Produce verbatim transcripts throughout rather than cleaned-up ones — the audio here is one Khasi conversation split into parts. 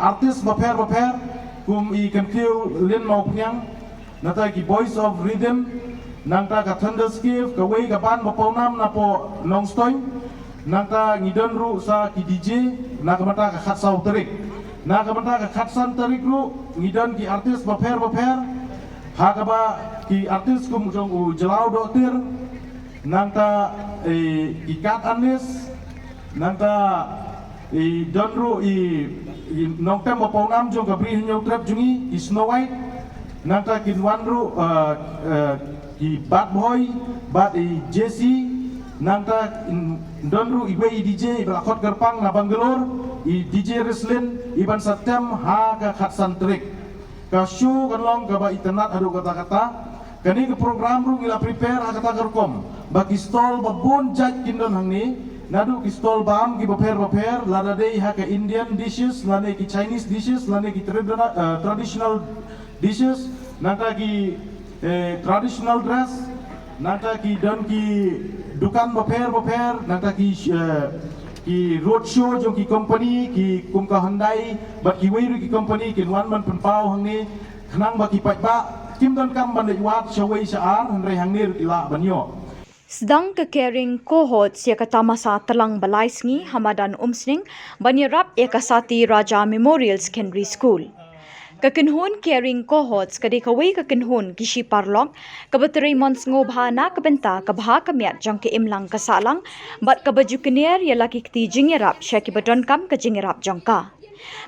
Artist bapher bapher kum i Kyntiew Lin Mawphniang, nangta ki Boys of Rhythm, nangta ka Thunderscape, kawei ka band ba pawnam napoh Nongstoiñ, nangta ngi don ruh sa ki D J na ka bynta ka khatsaw tarik. Na ka bynta ka khatsan tarik ruh ngi don ki artist bapher bapher, ha kaba ki artist kum jong u Jlaw Dohtir, nangta, eh, i Kat Anis, nangta i don ruh i, i nongtem ba pawnam jong ka Bri Hynñiewtrep jong ngi, i Snow White, nangta kin wan ruh, eh, eh, i Bad Boy, bad i Jessie, nangta in don ruh iwei i D J ba la khot kyrpang na Bangalore, i D J Rislin, i ban sa tem ha ka khatsan tarik. Ka show kan long kaba itynnad haduh katta katta. Kane ka program ruh ngi la prepare ha kata ka rukom ba ki stall ba bun jait kin don hangne, naduh ki stall bam ki bapher bapher, lada dei ha ka Indian dishes lane ki Chinese dishes lane ki tradina-, eh, traditional dishes, nangta ki, eh, traditional dress, nangta ki don ki dukan bapher bapher, nangta ki, eh, ki road show jong ki company, ki kum ka Hyundai bad kiwei ruh ki company kin wan ban pynpaw hangne, khnang ba ki paidbah kim donkam ban leit wad shawei sha ar, hynrei hangne ruh ki lah ban ïoh. Sdang ka Caring Cohorts ïa ka tamasa tlang ba lai sngi ha madan Umsning ban ïarap ïa ka Sati Raja Memorial Secondary School. Ka kynhun Caring Cohorts ka dei kawei ka kynhun ki shi paralok kaba trei mon sngewbha na ka bynta ka bha ka miat jong ka imlang ka sahlang bad kaba ju kner ïa la ki kti jingïarap sha kiba donkam ka jingïarap jong ka.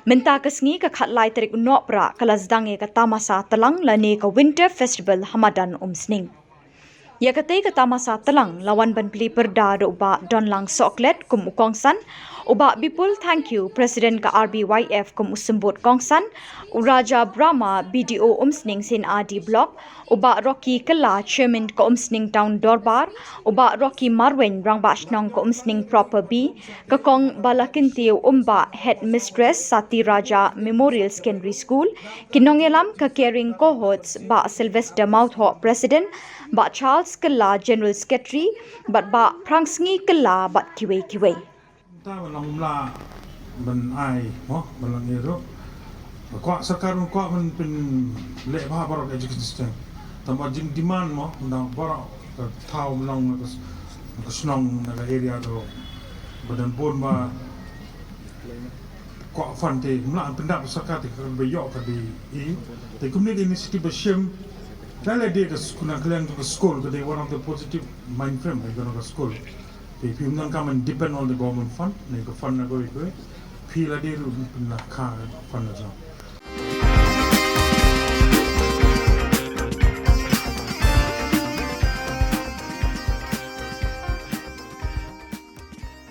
Mynta ka sngi ka khatlai tarik u Nohprah ka la sdang ïa ka tamasa tlang lane ka Winter Festival ha madan Umsning. Ïa katei ka tamasa tlang la wan ban plie pyrda da u Bah Donlang Sohklet kum u kongsan, u Bah Bipul Thangkhiew, President ka R B Y F kum u symbud kongsan, u Raja Brahma, B D O Umsning C and R D Block, u Bah Rocky Kylla, Chairman ka Umsning Town Dorbar, u Bah Rocky Marwein, Rangbah Shnong ka Umsning Proper B, ka Kong Balakyntiew Umbah, Headmistress Sati Raja Memorial Secondary School, ki nongïalam ka Caring Cohorts, Bah Sylvester Mawthoh, President, Bah Charles Kylla, General Secretary, bad Bah Phrangsngi Kylla bad kiwei kiwei. Ta ban long mla ban ai mo ban long ïa ruh. Kwah sorkar kwah ban pynleh bha baroh education system. Tang ba jing demand mo ban dang baroh ka thaw ban long na ka s-, na ka shnong na ka area to. Ba don bun ba kwah fund te mla pyndap sorkar te ka ba ïoh ka dei i. Te kumne ka initiative ba shim. Lada dei ka skul na ka liang ka skul ka dei one of the positive mind frame ka dei ka skul. Te phi ym donkam ban depend on the government fund, ne ka fund na kawei kawei. Phi la dei ruh phi la kha fund na jong.